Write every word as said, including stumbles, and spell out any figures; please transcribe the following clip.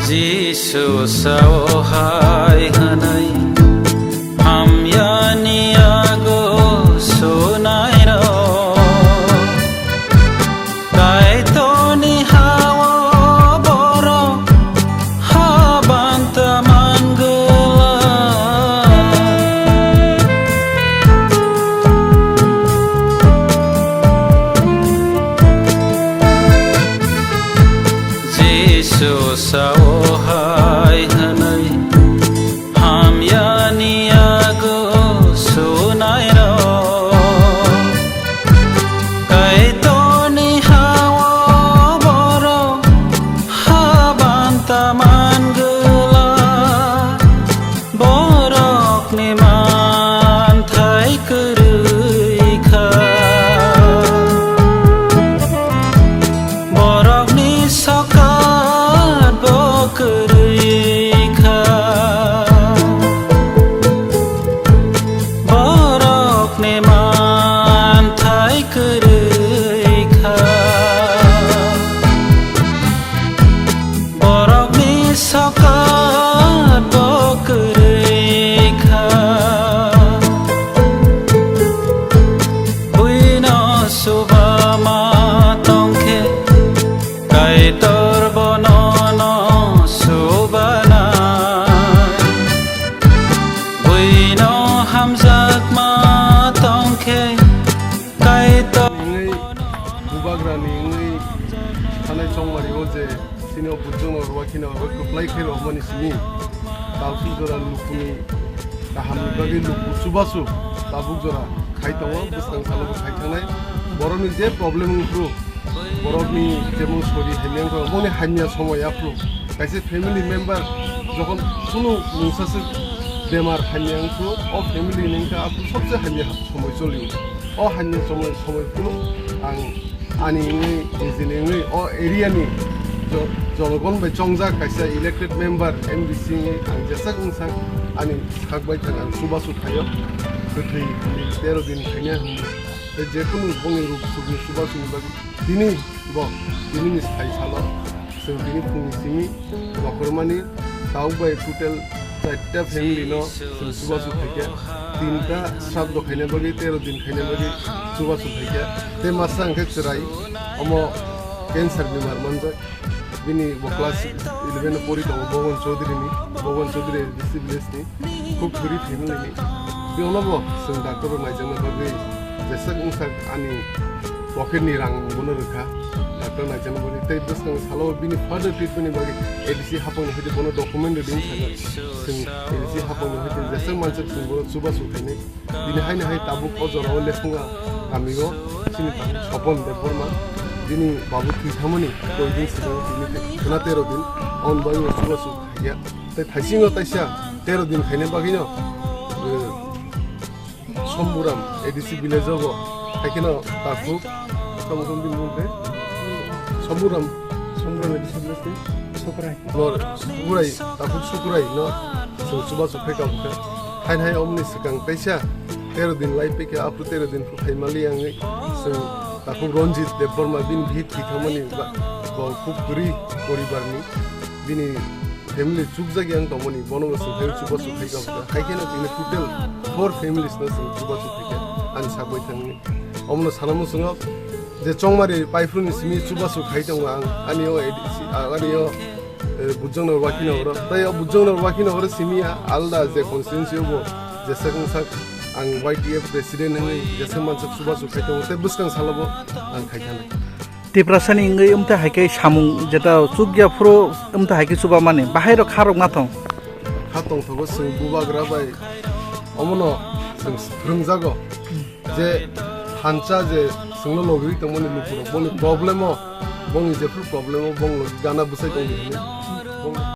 Jisu sao hai hwnwi hamyani yago sunairok. Kaitorni hao borok habanta mangwla. Jisu sao hai hwnwi hamyani yago sunairok. Kaitorni hao borok habanta mangwla. Borokni manthai kwrwi kha. Borokni sokat bo kwrwi kha. Borokni manthai kwrwi kha. Borokni sokat bo kwrwi kha. Buino suba ma tongkhe, Kaitor bono no subana. Buino hamjakma tongkhe, Kaitor. Wngwi bubagrani wngwi thanai chongmari o je chini o bujongno rwakhe no oro kwplai khe rwmani simi. Talsuk jora lukuni kahamni bagwi luku chubachu tabuk jora khai tongo, bwskang salo bo khai thangnai. Borokni je problem wngphru, borokni jemon sori hamya wngkha, boni hamya somoi aphru. Kaisa family member jokhon kunu mungsaswk bemar hamya wngphru, o family ni wngkha aphru sobse hamya somoi choli. O hamya somoi, somoi phru ang ani wngwi, nijini wngwi, o area ni jo-, jonogon bai chongjak kaisa elected member, M D C wngwi ang jeswk wngsa ani sak bai thang ang chubachu khaio. Kwthwi hwnwi tero din khaina hwnwi. Tei jekunu bongni ruk sukni chubachu ni bagwi tini bo, tini ni sai salo chwng tini phungni simi bokhormani tabuk bai total Chaita family no chwng chubachu khaikha, tinta sraddho khaina bagwi, tero din khaina bagwi chubachu khaikha. Tei masa hwnkhe chwrai, omo cancer bemar manjak. Bini bo class eleven o pori tongo, Bhaban Chaudhary ni, Bhaban Chaudhary A D C village ni, khub gurib family ni. Bini ulo bo chwng doctor rok naijakna bagwi jeswk wngsa ani pocket ni rang bono rwkha, doctor naijakna bagwi. Tei bwskang salo bini further treatment ni bagwi A D C hapang ni hoite bono document rwdi wngkha. Chwng A D C hapang ni hoite jeswk mansak chwng bono chubachu khainai. Bini haino hai tabuk o jora o Lephunga kami o chini tabuk Sopon Debbarma bini babu thwi thamani koi din sijak bini te-, khwna tero din, aboni bagwi o chubachu khaikha. Tei thaisingo taisa tero din khaina bagwino, eh, Somburam A D C village o bo, haikheno takhuk, tamo tong bini mung khe? Somburam. Somburam A D C village ni? Sukrai. Nor Sukrai, takhuk Sukrai no chwng chubachu khaikha bokhe. Hain hai omni swkang teisa tero din lai phaikha, aphuru tero din phu phaimali wngwi chwng takhuk Ranjit Debbarma bini bihik thwi thangmani ba-, bo khub gurib poribarni. Bini family chukjak yang tongmani, bono bo chwng hai chubachu khaikha bokhe. Haikheno tini total four families no chwng chubachu khaikha, ani sagwi thangni. Omono sana muchungo je chongmari paiphru ni simi chubachu khai tongo ang, ani o A D C, ah, ani o, eh, Bujongnagar Wakhinagar o. Tai o Bujongnagar Wakhinagar o simi alda je constituency o bo jeswk wngsak ang Y T F president wngwi jeswk mansak chubachu khai tongo, tei bwskang salo bo ang khai thangni. Tiprasani wngwi wngte hai khe samung jeta chukya phuru wngte hai khe chubamani, bahai rok kha rok ma thong. Kha tongthogo chwng bubagra bai omono chwng phwrwngjago je thansa je chwngno logwi tongmani lukurok boni problem o, bongni jephru problem o bong logi gana bwsai tongdi hwnwi bong